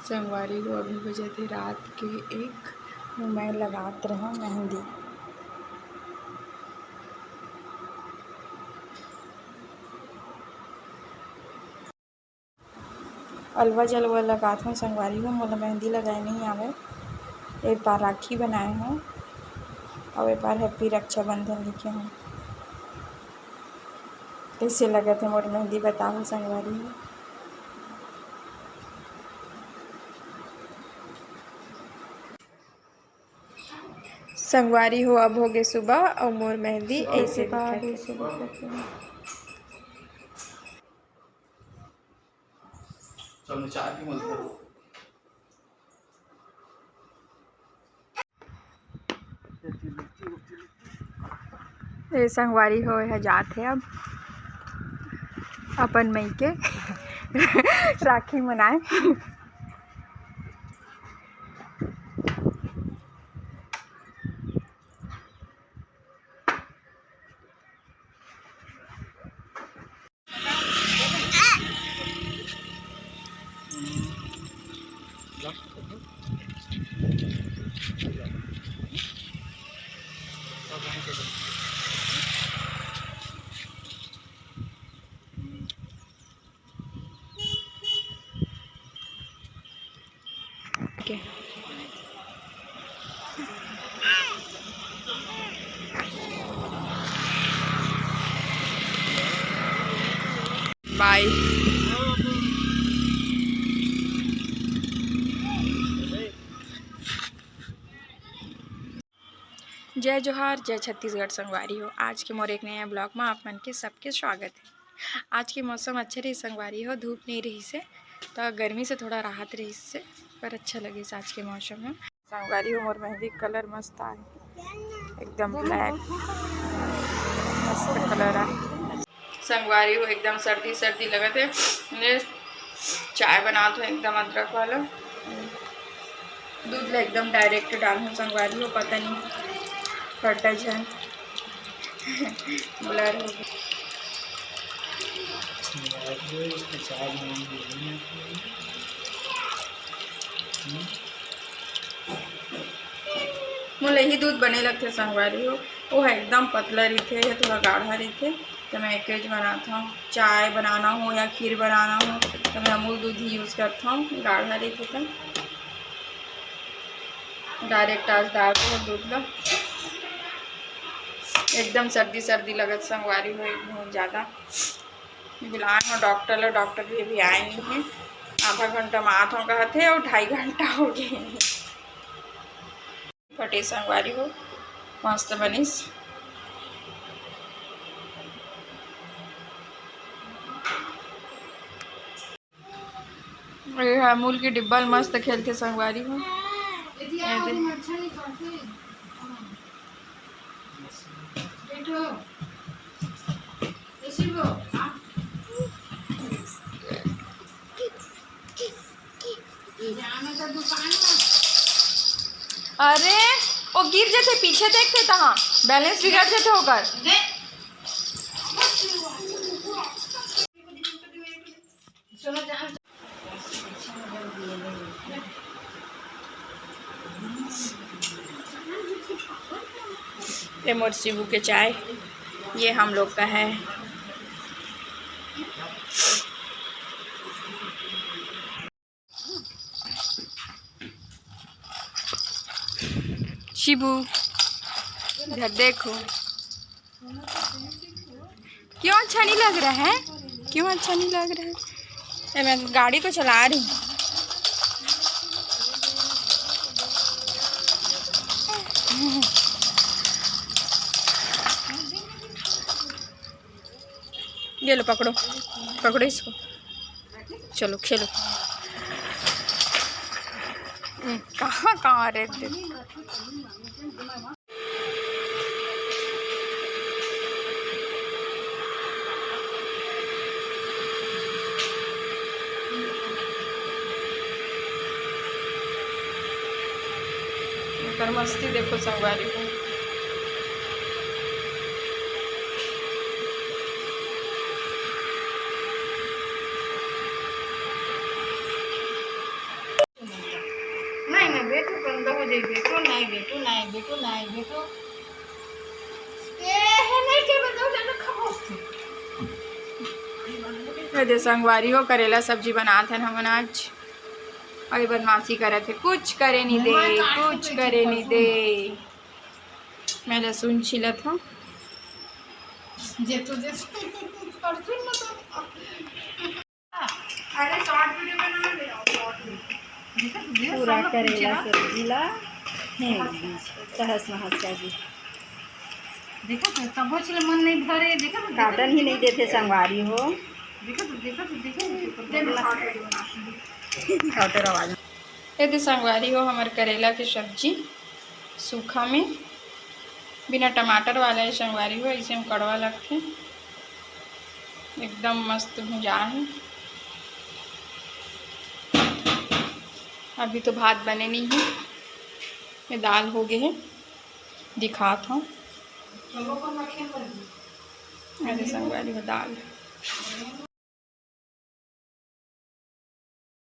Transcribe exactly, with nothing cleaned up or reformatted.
संगवारी हो, अभी बजत हे रात के एक, मैं लगात रहूँ मेहंदी। अलवा जलवा लगात हूँ संगवारी हो, मोला मेहंदी लगाए नहीं आवे। एक बार राखी बनाए हूँ, और एक बार हैप्पी रक्षाबंधन लिखे हूँ। कैसे लगत हे मोर मेहंदी, बताओ संगवारी हो। संगवारी हो, अब हो गे सुबह और मोर मेहंदी ऐसे दिखत हे। ए संगवारी हो, एह जात हे अब अपन मइके राखी मनाए। बाय। जय जोहार, जय छत्तीसगढ़ संगवारी हो। आज के मोर एक नया ब्लॉग में आप मन के सबके स्वागत हे। आज के मौसम अच्छा रही संगवारी हो, धूप नहीं रही से, तो गर्मी से थोड़ा राहत रही से, पर अच्छा लगे आज के मौसम में। संगवारी हो, मोर मेहंदी कलर मस्त आए, एकदम ब्लैक, मस्त कलर आए। संगवारी हो, एकदम सर्दी सर्दी लगत हे। ने चाय बनात हो एकदम अदरक वाला। दूध ला एकदम डायरेक्ट डालहूँ संगवारी हो, पता नहीं फटा झन। ब्लर हो गया। मोला ही दूध बने लगथे संगवारी हो, वो ह एकदम पतला रहिथे, ये थोड़ा गाढ़ा रहिथे, तो मैं एकेच बनात हूँ। चाय बनाना हो या खीर बनाना हो, तो मैं अमूल दूध ही यूज़ करता हूँ, गाढ़ा रहिथे तो। डायरेक्ट आज डाल दूँ दूध ला। एकदम सर्दी सर्दी लगत संगवारी हो, बहुत ज़्यादा। बुलाए हो डॉक्टर ला, डॉक्टर भी अभी आए नहीं है। आधा घंटा में आत हो कहत हे और ढाई घंटा हो गए। फटे संगवारी हो, मस्त बनिस। ये अमूल के डिब्बा ल मस्त खेलथे संगवारी हो। ये दे। अरे, वो गिर जथे, पीछे देखथे तहाँ, बैलेंस बिगड़ जथे ओकर। ये मोर शिबू के चाय, ये हम लोग का है। शिबू, इधर देखो। क्यों अच्छा नहीं लग रहा है? क्यों अच्छा नहीं लग रहा है? ए, मैं गाड़ी तो चला रही हूँ। ये लो, पकड़ो, पकड़ो इसको, चलो खेलो। हम्म, कहाँ कहाँ रे? एकर मस्ती देखो संगवारी हो। बेटू नहीं, बेटू नहीं, बेटू नहीं, बेटू। ए, हे नहीं के बताओ, जानो खबो। ये दे संगवारी हो, करेला सब्जी बनात हन हमन आज। अउ ये बदमाशी करत हे, कुछ करे नहीं दे, कुछ करे नहीं दे। मैं लहसुन छीलत हूँ। जे तो जे परसुन में तो अरे शॉर्ट वीडियो बना ले, शॉर्ट वीडियो। देखा तू, देखा पूरा सब लोग करेला पूछेला। सब्जी ला फेंक दी, तहस नहस कर दी। देखा तू, तबो चले मन नहीं भरे, देखा तू, देखा काटन तू, ही नहीं देखा देथे तू। संगवारी हो। देखा तू, देखा तू, देखा तू, देखा तू, शॉर्ट वीडियो बना। काउटर आवाज। ये दे संगवारी हो हमर करेला के सब्जी सूखा में, बिना टमाटर वाला है संगवारी हो, ऐसे में कड़वा लगथे। एकदम मस्त भुजा है। अभी तो भात बने नहीं है, ये दाल हो गए है, दिखात हूँ। अरे संगवारी हो दाल।